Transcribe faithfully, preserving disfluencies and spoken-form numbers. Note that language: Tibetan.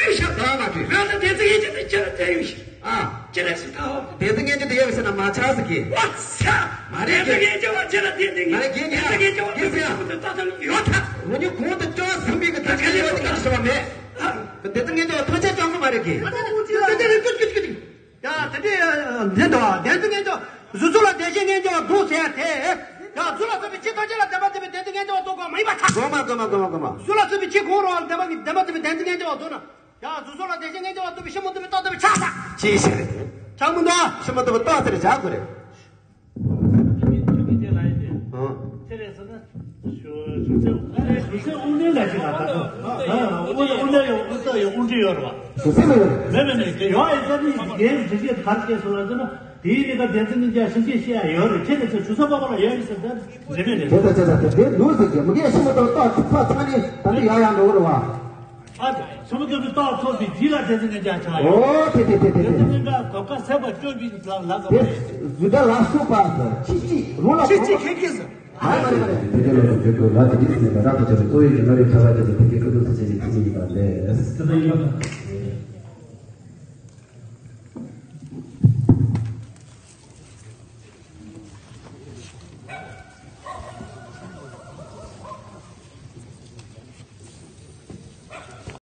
ཡོད་ཤག་ད་མ་དྲིས། ང་ལ་བདེན་ཚིག་ཡིན་གྱི་དེ་ཁྱེད་ལ་བསྡད་ཡོད་ཤག་ཨ། ཁྱེད་ལ་སུ་ད་འོ། བདེན་ཚིག་ངན་གྱི་དེ་ཡོད་ཟེར་ན་མ་ཆགས་ཟེར་གི། ཝ་ས། མ་རེད་གི། བདེན་ཚིག་ངན་གྱི་བ་ཁྱེད་ལ་བདེན་ཚིག་ངན། མ་རེད་གི། ངས་བདེན་ཚིག་ངན་གྱི་བ་ཁྱེད་ལ་སུ་ད་ད་ཡོད་ད། རང་ཉིད་གོང་དུ་བཅོས་ཟིན་པའི་གི་ད་ཁྱེད་ཡོད་དེ་ག་ཞུ་བ་མེད། བདེན་ཚིག་ངན་གྱི་བ་ཐོན་ཆ་བཅོ་གི་མ་རེད་གི། དེ་དེ་རེད། ཀུ་ཀུ་ཀུ་ཀུ། ཡ། དེ་འདྲའི་འདི་འདྲ་བདེན་ཚིག་ངན་གྱི་བ། གཟུགས་ཚོགས་ལ་བདེན་ཞེན་ངན་གྱི་བ་འདུག་ཟེར་ཡ་དེ། ཡ། གཟུགས་ལ་སོགས་པའི་ཕྱི་ཐམས་ཅད་ལ་བདེན་པ་བདེན་པའི་བདེན་ཚིག་ངན་གྱི་བ་འདུག་གོ་མ་ཡིན་པ་ཆགས། གོ་མ་གོ་མ་གོ་མ་གོ་མ། གཟུགས་ལ་སོགས་པའི་ཕྱི་གོང་རོལ་བདེན་པ་གི་བདེན་པ་བདེན་པའི་བདེན་ཚིག་ངན་གྱི་བ་འདུག་ན། ཡ། གཟུགས་ཚོགས་ལ་བདེན་ཞེན་ངན་གྱི་བ་འདུག་པའི་ཕྱི་མ་འདུག་པའི་རྟགས་འདོད་པའི་ཆགས་ས། ཅི་ཞིག་རེད། ཆགས་མི་འདུག་ཕྱི་མ་འདུག་པའི་རྟགས་དེ་རེད་ཆགས་དགོས་རེད། ཆོས་ཀྱི་ཆོས་ཀྱི་ལ་ཡིན་ཏེ། ཨང་། དེ་རེད་ཟེར་ན། ཞུ་ཞུ་ཚེ་ཞུ་ཚེ་དབུ་འདྲེན་ལ་ཅི་ལ་ད་དུང་། ཨ། དབུ་འདྲེན་དབུ་འདྲེན་ཡོད། དབུ་རྩ་ཡོད། དབུ་འདྲེན་ཡོད་རེད་བ། ཞུ་ཚེ་མ་ཡོད། མེད་མེད་མེད། དེ་ཡོད་ཨེ། ད་ནི་རྒན་འདི་སྐད་ག་རེ་སྐད་སོང་ལ་ཟེར་ན། དེའི་རིགས་ཀ་བདེན་ཚིག་ངན་གྱི་བ་ཞིབ་འཇུག་བཤད་ཡ་ཡོད་རེད། ཁྱེད་ནས་ཚེ་ཞུ་ཚེ་པ་པ་ལ་ཡོད་རེད་ཟེར། ད་རེད་མེད་རེད། དེ་ལྟར་བྱས་ཙང་དེ་འདུག་ཟེར་གྱི་མི་རྒན་ཕྱི་མ་དང་རྟགས་ཐིག་ཕ་ཚང་ནི་ད་ནི་ཡག་ཡག་འགྲོ་གི་རེད་བ། ཨ། ཆུ་མོ་རྒྱབ་ཏུ་རྟགས་ཐོབ་པའི་རྗེས་ལ་བདེན་ཚིག་ངན་གྱི་བ་ཆགས་ཡོད། ཨོ་དེ་དེ་དེ་དེ་དེ་དེ། དེ་དེ་འདྲ་དོ་ཁ་སེམས་པ་སྐྱོ་བའི་ལ་ལ་དེ། གཟུགས་འདྲ་ལ་སོགས་པ་ཁྱི་གཅིག་རོ་ལ་ཁྱི་གཅིག་ཁྱི་གཅིག་ཟེར། མ་རེད་མ་རེད། དེ་དེ་ལ་དེ་དེ་ཟེར་ནས་རབ་ཏུ་བྱ་བའི་གཙོ་བོའི་གི་ང་རེ་ཁ་བ་དེ་དེ་དེ་དེ་ཀུན་ཏུ་ཟེར་བྱེད་ཀྱི་ཁྱི་གཅིག་ཡིན་པ་ལས། དེ་ལྟ་ཡིན་པ།